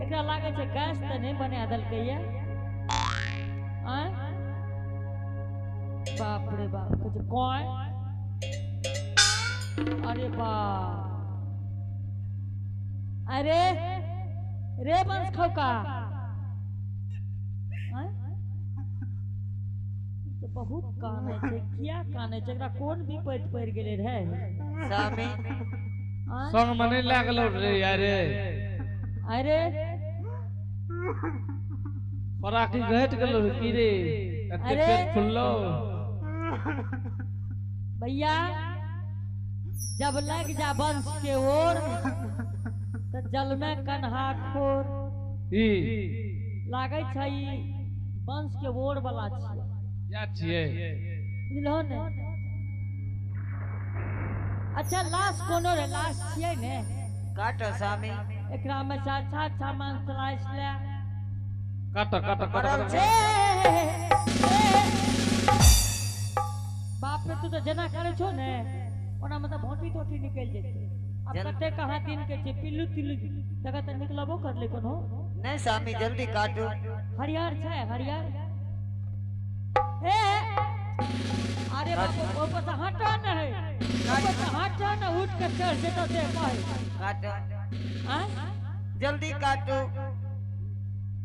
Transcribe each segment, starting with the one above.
एकरा लागै छै गैस तऽ नहि बना देलकै ये। आँय बाप रे बाप, कहै छै कोय। अरे बाप, अरे रे बंश खौका, आँय? तऽ बहुत कानै छै। किया कानै छै? एकरा कोन विपैत पड़ि गेलै रहै? स्वामी आँय? संग में नहीं लागलो रे यारे। अरे खोराकी घट गेलो रे की रे? एते अरे! पेट फुललो। भैया जब लग जा वंश के ओर तो जल में कन्हा खोर। ई लागै छै ई वंश के ओर वाला छियै। या छियै। बुझलहो ने? अच्छा लाश कोनो रे लाश छियै ने? काटो स्वामी। एकरा में से अच्छा अच्छा मांस स्लाइस ले। काट काट काट। मरल काट। छै। ए, ए, बाप रे, तू तऽ जेना करै छौ ने ओना मतलब भोटी तोटी निकलि जेतै। आब कते कहाँ दिन के छै, पिल्लू तिल्लू देखा तऽ निकलबो करलै कोनो। नहीं स्वामी जल्दी काटू। हरियर छै हरियर। ए अरे बाप, ऊपर से हटा न है, ऊपर से हटा न, उठ के चढ़ जेतो से कहे। काटो। आँ? जल्दी काटू।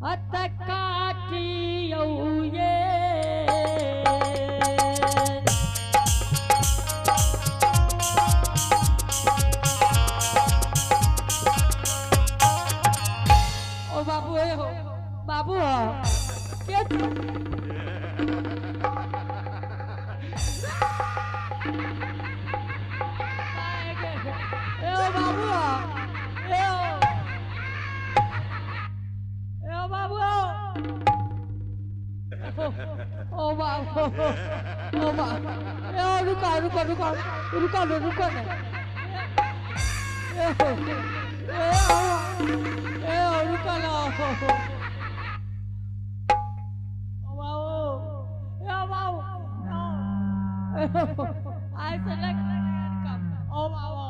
हत काटियौ ये। ओ बाबू, ए हो बाबू हो के ए ओ बाबू हो, ए ओ, ए ओ बाबू हो। ओ बाबू, ओ बाबू, ए ओ रुको रुको रुको रुको ने रुको ने। ए ओ, ए ओ, ए ओ रुको ना। ओ बाबू, ए ओ बाबू, ए ओ, ऐसे लग ओ बाबू,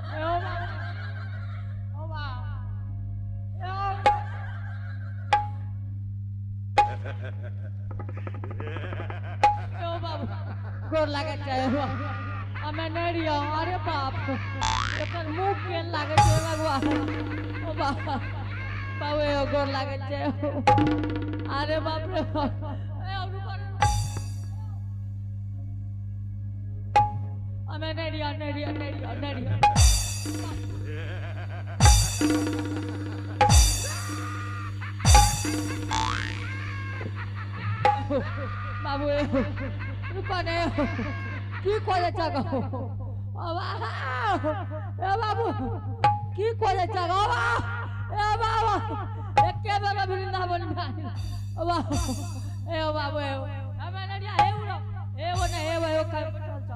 ए ओ बाबू, ओ बाबू, ए ओ। ओ बाबू, गोर लागै छै। हमे नहि रहियो। अरे बाप, एकर मुँह केहन लागै छै भगवान। ओ बाप बाबू, ए गोर लागै छै। अरे बाप रे बाप, ए रुको रुको। हमे नहि रहियो, नहि रहियो, नहि रहियो, नहि रहियो। बाबू ए रुको ने, की करे छ गो? ओ बाबू, ए बाबू की करे छ गो? ए बाबू एके बेर वृंदावन में। ओ बाबू, ए ओ बाबू, ए हमे नडिया हे उड़ो हे ओ ने हे ओ कर बैठल छ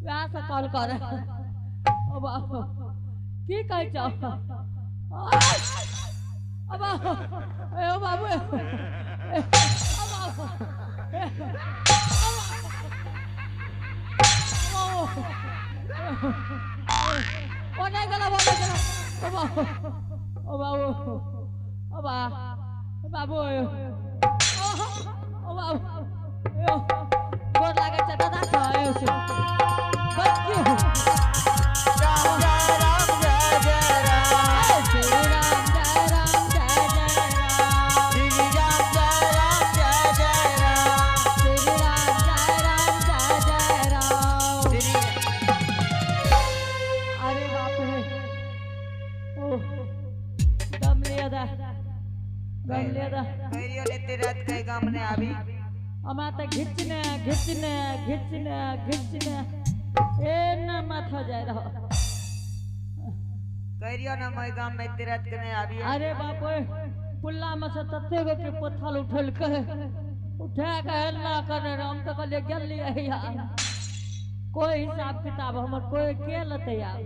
वहाँ से कॉल कर। ओ बाबू की कहै छ? ओ बाबू, ए ओ बाबू, ए ओ बाबू, ए ओ नहीं गला, वो नहीं गला। ओ बाबू, ओ बाबू, ओ बा बाबू, ओ बाबू, ए ओ गोर लागै छै दादा छ। ए से बच की। राम जय राम जय जय राम। श्री राम जय राम जय जय राम। श्री राम जय राम जय जय राम। श्री राम जय राम जय जय राम। श्री अरे बाप रे, ओ दम लिया दा, दम लिया दा। कहियो लेते रात के गाम ने आबी। हमरा तऽ घिचने घिचने घिचने घिचने ए न माथा जाय रहो। कहियो ना मैं गाम में एते रात के नहीं आबी। अरे बाप रे, पुल्ला में से तते गो के पत्थर उठेलकै, उठा के हल्ला करे रहे। हम तऽ कहलियै गेलियै यार, कोई हिसाब किताब हमर कोई के लेतै आब?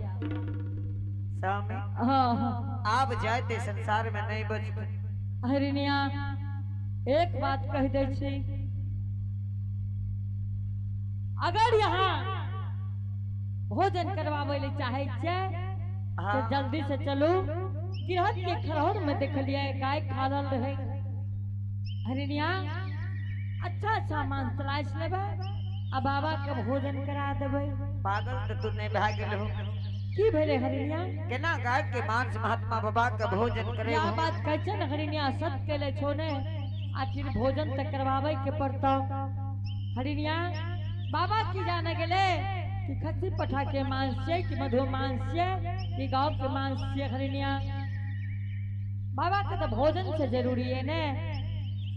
स्वामी हाँ हाँ। आब जाते संसार में नहीं बचते। हरिणिया एक बात कह दै छी, अगर यहाँ भोजन करवाबै ले चाहे छियै हाँ तो जल्दी से चलू, गिरहत के खरहर में देखलिए गाय खा रहल रहे। हरिणिया अच्छा अच्छा मांस तलाश लेबै आ बाबा के भोजन करा देबै। पागल तऽ तू नहि भए गेल हो। की भेलै हरिणिया? केना गाय के मांस महात्मा बाबा के भोजन करे? या बात कहै छै ने हरिणिया, सत केले छो ने, आखिर भोजन तऽ करवाबै के पड़तौ। हरिणिया बाबा की जाने गेले कि खस्सी पठा के मांस छियै कि मधु मांस छियै कि गाँव के मांस छियै। हरिणिया बाबा के तऽ भोजन से जरूरी है ने,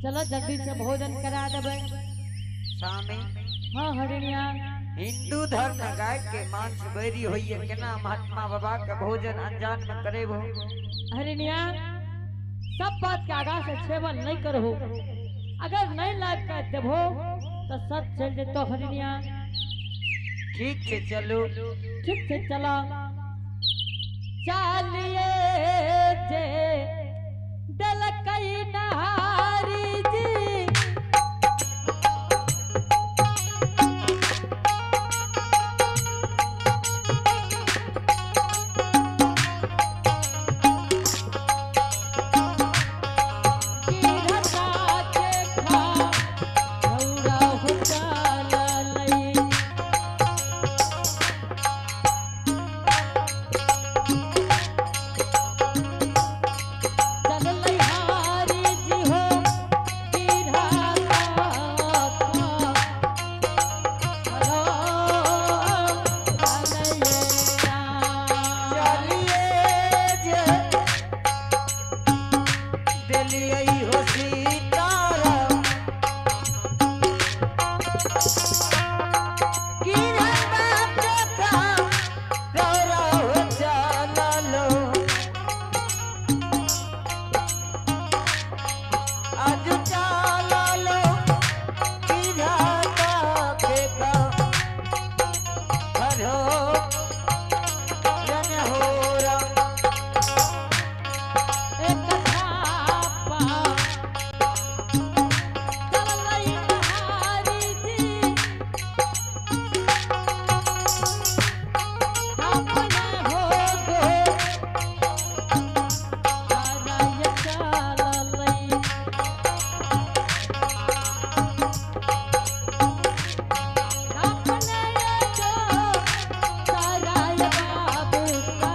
चलो जल्दी से भोजन करा देबै। स्वामी। हाँ हरिणिया। हिंदू धर्म में गाय के मांस बैरी होइए, केना महात्मा बाबा के भोजन अनजान में करेबो? हरिणिया सब बात के आगा से छेबल नहीं करहो, अगर नहीं लाभ के देबो तो सब चल जेतो। हरिणिया ठीक छै चलू। ठीक छै चलो। चलिए जे दलकई नहारी जी, गिरता के खा रौरा हो चललई। चललई हारी जी हो गिरता खा रो चललई चलिए जे देलियै हो सीताराम, गिरता के खा रौरा हो चललो। आज चललो गिरता के खा हरो रन हो राम। एक थापा चललई नहारी जी, अपना हो गो आराय चललई। अपने जो सराय बाबू का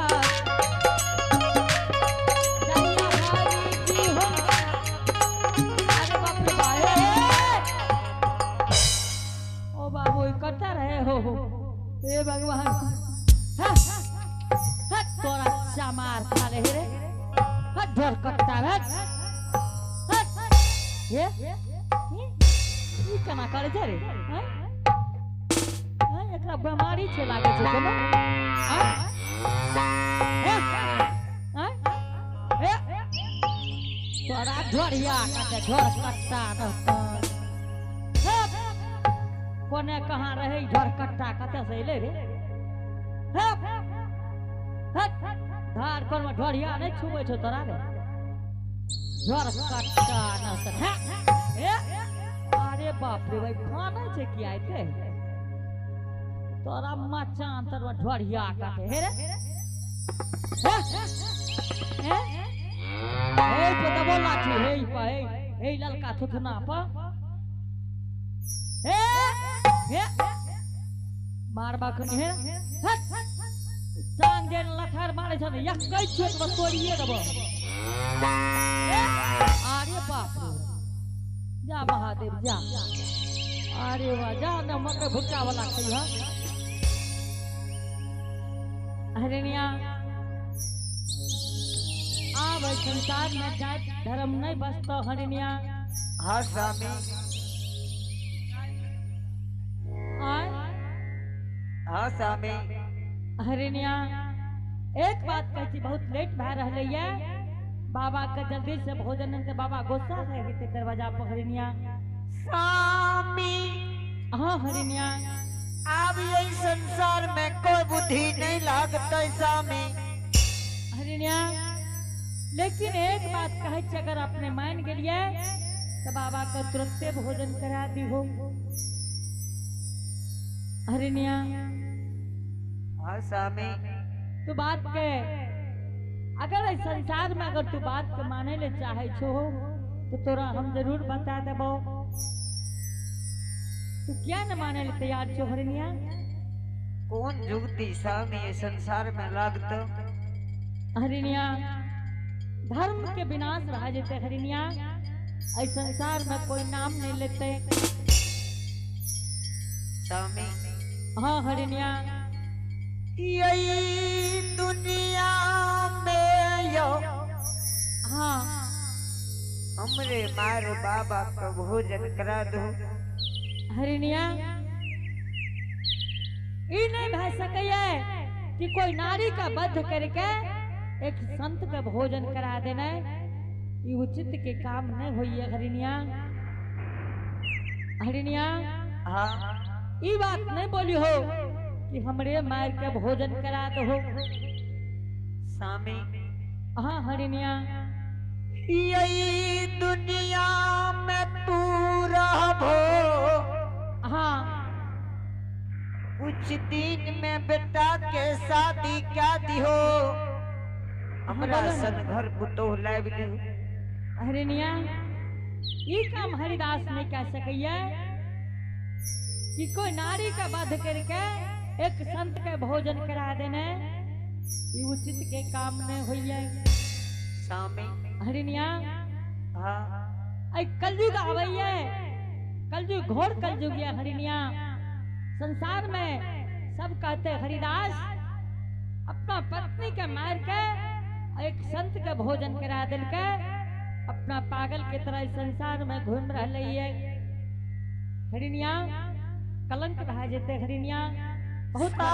जइया हारी जी हो। अरे बाप रे बा, हे! ओ बाबू ई कतऽ रहे हो? हे भगवान, हा, हा, तोरा चमार खा ले रे, हा ढोर कट्टा हट हट। हे ई केना करै छै रे? हैं? हैं, एकरा बेमारी छै लागै छै कोनो? हैं? हे? हैं? हे? तोरा ढोरिया काटे ढोर कट्टा रहतौ। हे, कोने कहाँ रहे ई ढोर कट्टा, कतऽ से एलै रे? हे, हट, धार कोन में ढोरिया नहि छुबै छौ तोरा रे, ढोर कट्टा रहतौ। हे, हे, अरे बाप रे भाई, फानै छै की आइते तोरा मचान तर में ढोरिया काटे। हे रे, हे, हे, हे पे दबो लाठी, हे पा, हे, हे ललका थुथना पा, हे, हे मारबा खनी। हे हट, टांग जे लथार मारे छ ने, यक्कै चोट में तोड़िए देबो। हे, अरे बाप रे, जा महादेव जा, अरे वाह, जा न मकई भुट्टा वाला खइह। हरिणिया आब एहि संसार में जाति धर्म नहीं बचतो। हरिणिया। हाँ स्वामी। आय? हाँ स्वामी। हरिणिया एक बात कहै छी, बहुत लेट भए रहलै ये, बाबा के जल्दी से भोजन नहीं तऽ बाबा गुस्सा भए जेतै दरवाजा पर। हरिणिया। स्वामी। हाँ हरिणिया। आब यही संसार में कोई बुद्धि नहीं लागतै स्वामी। हरिणिया लेकिन एक बात कहै छी, अगर अपने मान गेलियै तऽ बाबा के तुरंते भोजन करा दिहो। हरिणिया। हाँ स्वामी। तो बात के अगर इस संसार में अगर तू बात के माने ले चाहे छो तो तोरा हम जरूर बता देबो। तू क्या न माने ले तैयार छो हरिणिया? कौन जुगती स्वामी ये संसार में लागत? हरिणिया धर्म के विनाश रह जेते हरिणिया, इस संसार में कोई नाम नहीं लेते। स्वामी हाँ हरिणिया। यही दुनिया में यो हाँ हमरे मार बाबा का भोजन करा दो। हरिणिया ई नहीं भा सकैया कि कोई नारी का बध करके एक संत का भोजन करा देना, ई उचित के काम नहीं होइए हरिणिया। हरिणिया हाँ ई बात नहीं बोली हो कि हमरे मार के भोजन करा दो। स्वामी हाँ हरिणिया। यही दुनिया में तू रहबो। हाँ कुछ दिन में बेटा के शादी क्या दिहो, हमरा सन घर पुतोह लाइब लिहो। हरिणिया ई काम हरिदास नहीं कह सकैया कि कोई नारी का वध करके एक संत के भोजन करा देने, ई उचित के काम नहीं होइए। स्वामी हरिणिया हाँ ऐ कलयुग आवैये, कलयुग घोर कलयुग है हरिणिया। संसार में सब कहते हरिदास अपना पत्नी के मार के एक संत के भोजन करा दिल के अपना पागल के तरह संसार में घूम रहे है। हरिणिया कलंक भा जेते हरिणिया, बहुत बड़ा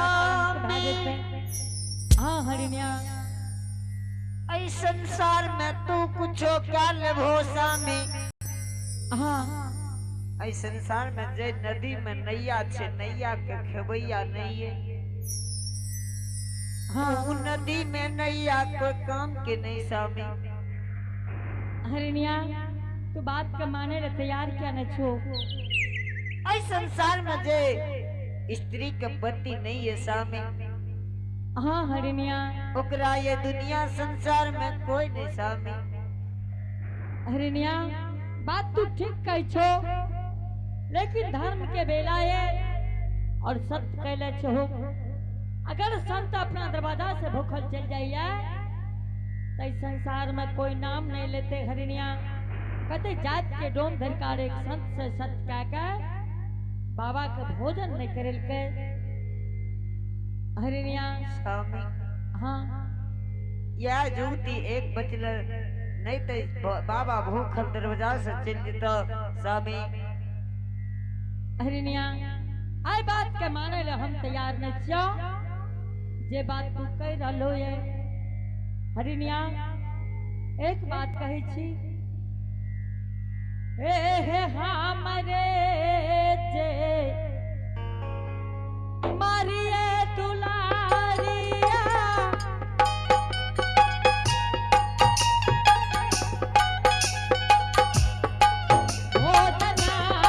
कलंक भा जेते। हाँ हरिणिया ऐ संसार में तू कुछो क्या लेबो स्वामी? हाँ ऐ संसार में जे नदी में नैया छे, नैया के खेबैया नहीं है। हाँ उ नदी में नैया कोई काम के नहीं स्वामी। हरिणिया तू बात के माने ले तैयार क्या न छो? ऐ संसार में जे स्त्री के पति नहीं है स्वामी। हाँ हरिणिया ओकरा ये दुनिया संसार में कोई नहीं स्वामी। हरिणिया बात तू ठीक कह छो, लेकिन धर्म के बेला है और सत्य कहले छो। अगर संत अपना दरवाजा से भूखल चल जाइए तो इस संसार में कोई नाम नहीं लेते हरिणिया। कते जात के डोम धरकार एक संत से सत्य कह के बाबा के भोजन नहीं करेल के। हरिणिया स्वामी हाँ यह जुगती एक बचल नहीं तो बाबा भूखल दरवाजा से चल जेता स्वामी। हरिणिया आई बात के माने ले हम तैयार नहीं छियो जे बात तू कह रहलो ये। हरिणिया एक बात कही छी, ए हे हमरे जे मारिए दुलारिया, भोजनायका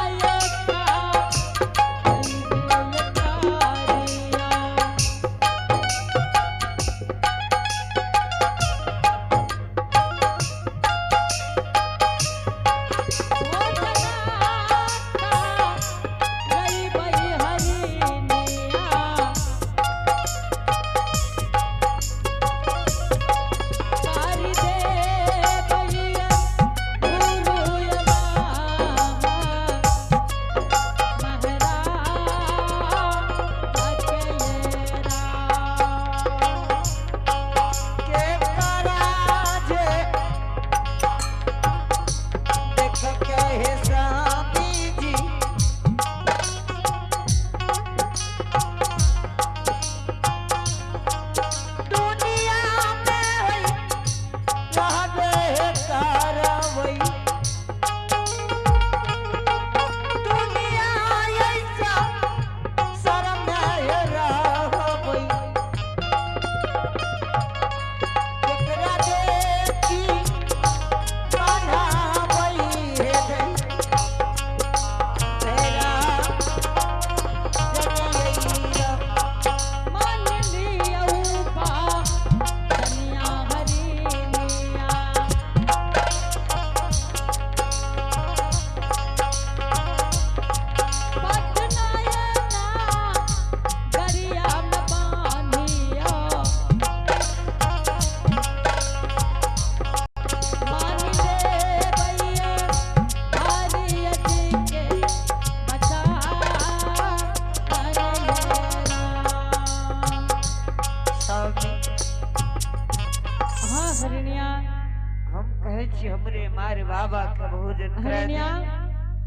हरिनिया। हम कहै छी हमरे मार बाबा के भोजन करा दे। हरिनिया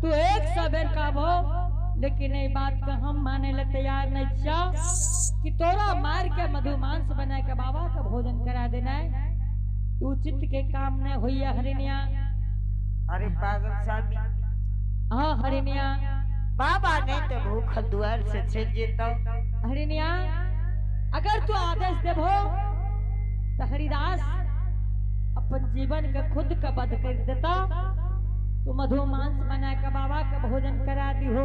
तू 100 बेर कहबो लेकिन ई बात के हम माने ले तैयार नहीं छियो कि तोरा मार के मधुमांस बना के बाबा के भोजन करा देना उचित के काम नहीं होइया हरिनिया। अरे पागल स्वामी। हाँ हरिनिया। बाबा नहीं तो भूखल द्वार से चल जेतो। हरिनिया अगर तू आदेश देबो तो हरिदास अपन जीवन के खुद का बध कर देता, तू मधुमांस बना के बाबा के भोजन करा दिहो।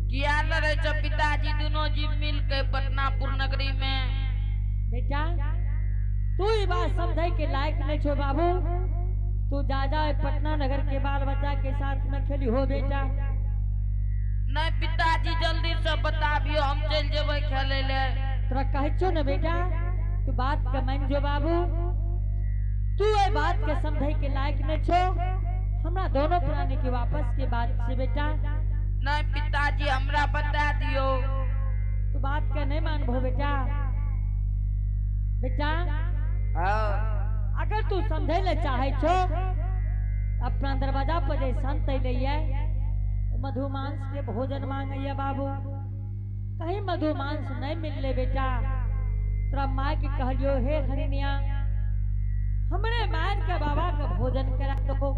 किया लड़े छो पिताजी दोनों जीव मिल के पटनापुर नगरी में? बेटा तू ई बात समझे के लायक नहीं छो बाबू, तू जा जा पटना नगर के बाल बच्चा के साथ में खेली हो बेटा। नहीं पिताजी जल्दी से बताबियो, हम चल जेबै खेले ले। तोरा कहै छो न बेटा तू बात के मान जो बाबू, तू ए बात के समझे के लायक नहीं छो, हमरा दोनों प्राणी के वापस के बात से बेटा। नहीं पिताजी हमरा बता दियो। तू बात के नहीं मानबो बेटा। बेटा हाँ अगर तू समझे ले चाहे छो अपना दरवाजा पर जे संत अइले मधुमांस के भोजन मांगैया बाबू, कहीं मधुमांस नहीं मिलले बेटा। तोरा माँ के कहलियो हे हरिनिया हमरे मार के बाबा के भोजन करा दो।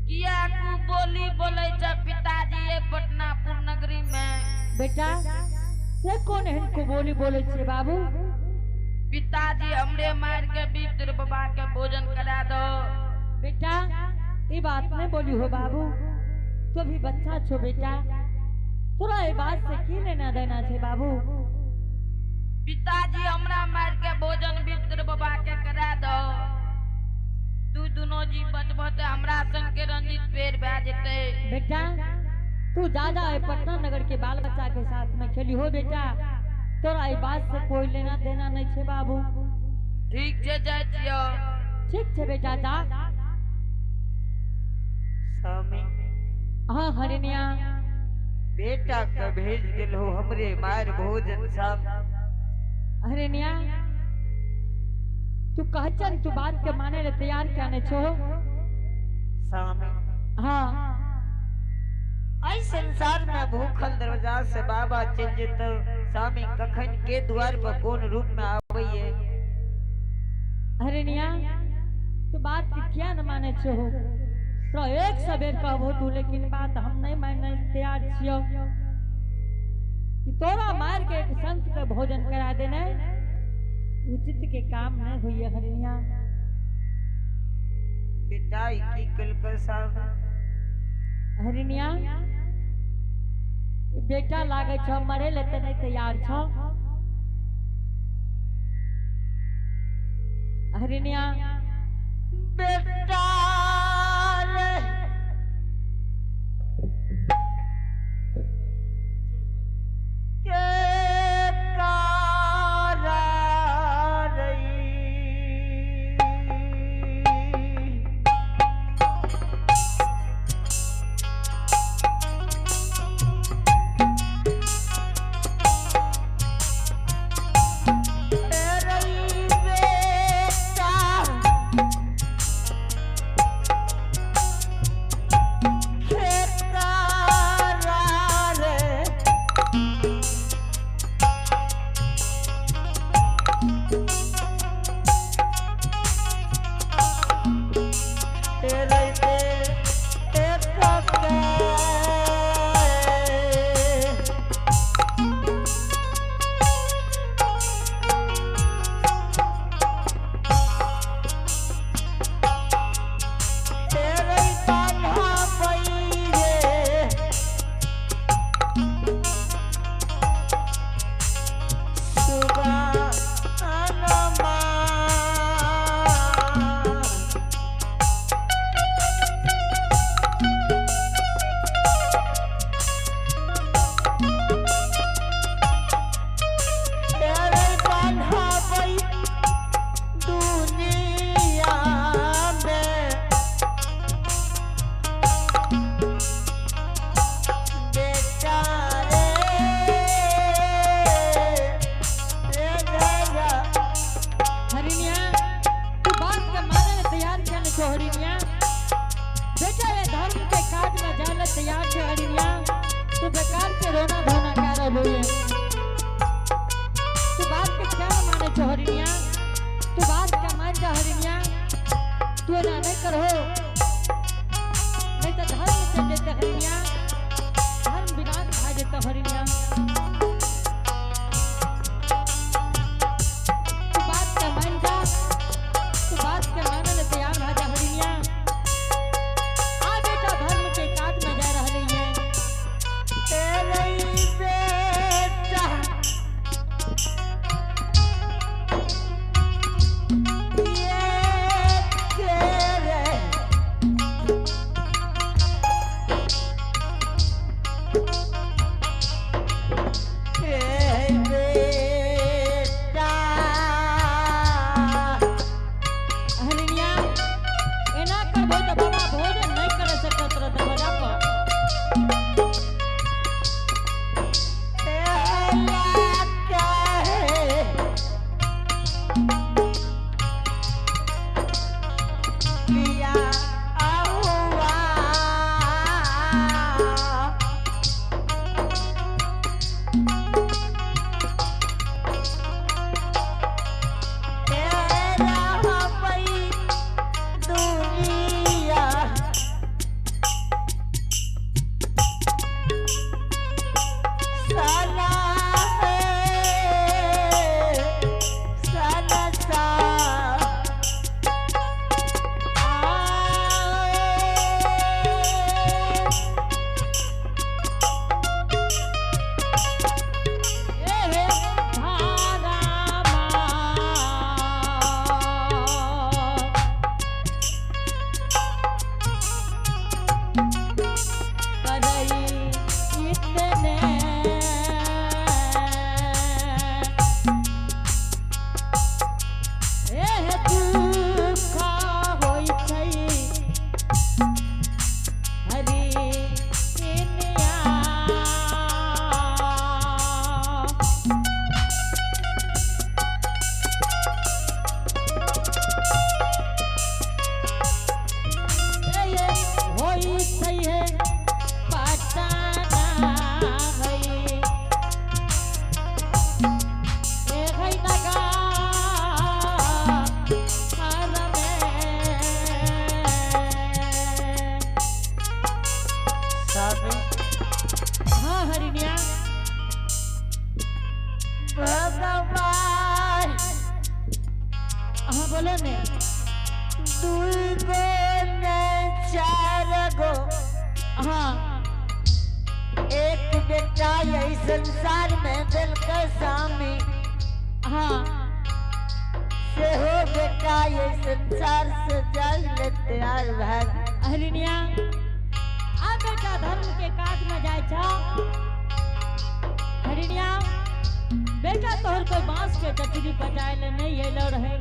किया कु बोली बोले छ पिताजी ये पटनापुर नगरी में? बेटा से कौन एहन को बोली बोले छे बाबू? पिताजी हमरे मार के बीतर बाबा के भोजन करा दो। बेटा ये बात नहीं बोली हो बाबू, तो भी बच्चा छो बेटा, तोरा ये बात से की लेना देना छे बाबू? पिताजी हमरा मार के भोजन बीतर बाबा के करा दो, तू दोनों जी बचबो ते हमरा संग के रंजित पेड़ भए जेतै। बेटा तू जा जा पटना नगर के बाल बच्चा के साथ में खेली हो बेटा, तोरा ये बात से कोई लेना देना नहीं छे बाबू। ठीक छे जाइ छियो। ठीक छे बेटा जा। स्वामी। हाँ हरिनिया। बेटा के भेज दिलो हमरे मार भोजन सब। हरिनिया तू कहचन तू बात के माने ले तैयार क्या नहीं छो? स्वामी। हाँ आई संसार में भूखल दरवाजा से बाबा चल जेतो, स्वामी कखन के द्वार पर कौन रूप में आवे? हरिनिया तू बात के क्या न माने छो? तो 100 बेर कहबो तू लेकिन बात हम नहीं माने तैयार छियो कि तोरा मार के एक संत के भोजन करा देने उचित के काम नहीं हुई हरिनिया। बेटा की कल साहब? हरिनिया बेटा लागे छो मरे ले ते नहीं तैयार छो। हरिनिया बेटा रे के कारा रई बेटा पिया आहुआ। तेरा हवई दुनिया सना है सनसा आए। ए धारा माँ करई इतने एह दुख होइ छै हरि दुनिया। ए होइ छै हे पटना है। ए है नगा हर में। स्वामी हाँ हरिणिया भगवान हाँ बोलो ने दुई गो ने चार गो हाँ एक बेटा यही संसार में दिल के स्वामी हाँ से हो बेटा ये संसार से जाल ले तैयार भाग हरिणिया आ बेटा धर्म के काज में जाय छा हरिणिया बेटा तोहर कोई बांस के चचरी बजाय ले नहीं अयलो रहे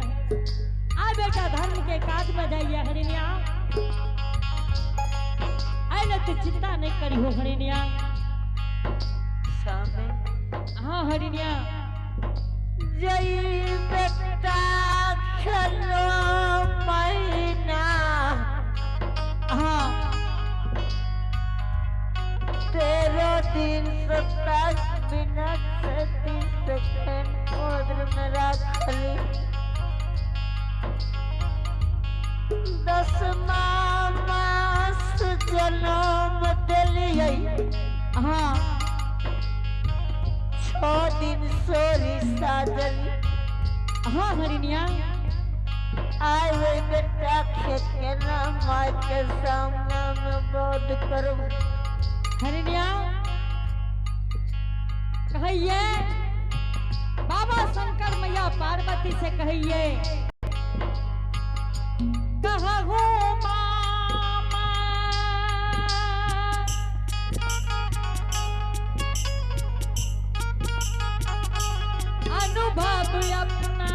आ बेटा धर्म के काज में जाइए हरिणिया आइ तू चिंता नहीं करी हो हरिणिया स्वामी हाँ हरिणिया जई बेटा खेलो महीना हाँ 13 दिन 27 मिनट से 30 सेकंड उधर में रखली दसमा मास जन्म दिलियै हाँ 6 दिन सोरी साजली हाँ हरिणिया आए हुए बेटा के ना माय के सामने में बोध करब हरिणिया कहिए बाबा शंकर मैया पार्वती से कहिए कहू मामा अनुभव अपना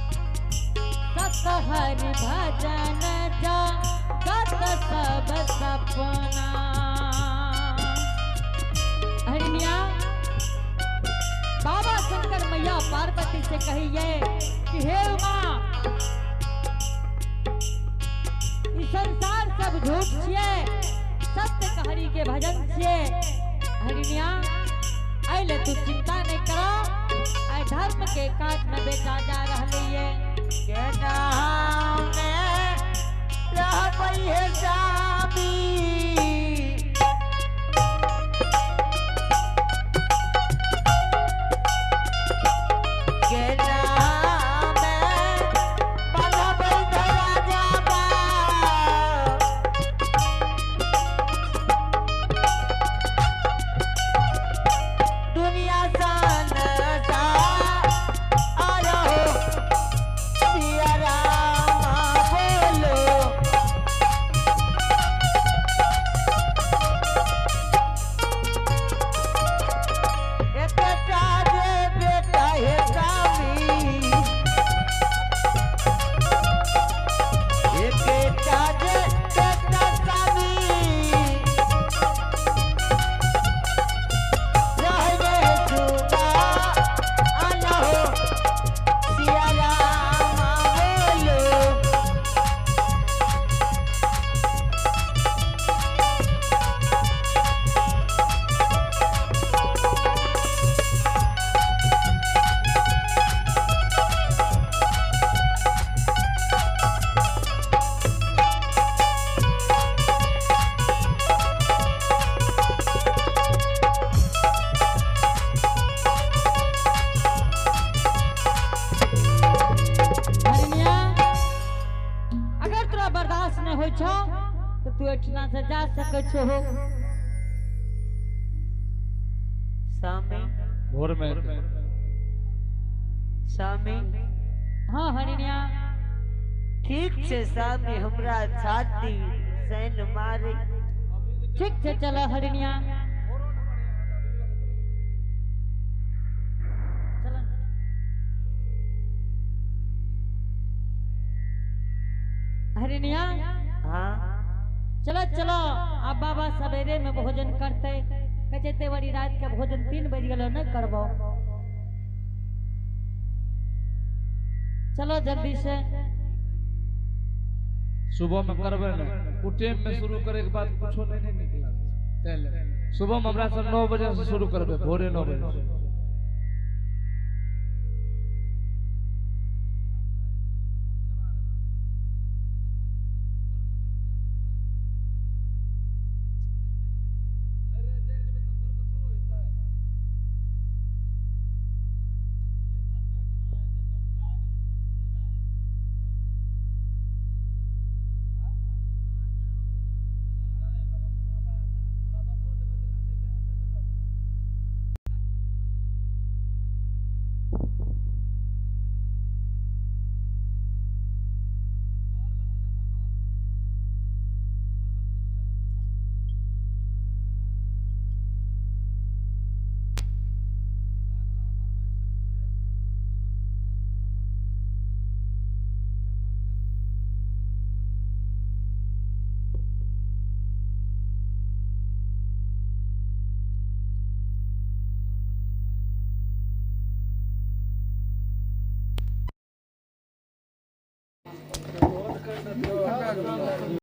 सत हरि भजन जा गत सब सपना हरिणिया बाबा शंकर मैया पार्वती से कहिए कि हे उमा ई संसार सब झूठ छिए सत्य हरि के भजन छिए हरिणिया अइले तू चिंता नहीं करो आइ धर्म के काज में बेटा जा रहली है के नाम में रहबै हे स्वामी के नाम में बनबै दरवाजा दुनिया संसार आरो सिया राम बोलो। छो। स्वामी। भोर में। स्वामी। हाँ हरिणिया। ठीक छै स्वामी, हमरा छाती सैन मारे। ठीक छै चल हरिणिया। हरिणिया। हाँ। चलो चलो अब बाबा सवेरे में भोजन करते, कहे ते बड़ी रात के भोजन 3 बज गलो नहीं करबो। चलो जल्दी से। सुबह में करबे ने, उ टाइम में शुरू करे के बाद कुछो नहीं निकला। सुबह में हमरा सब 9 बजे से शुरू करबे, भोरे 9 बजे।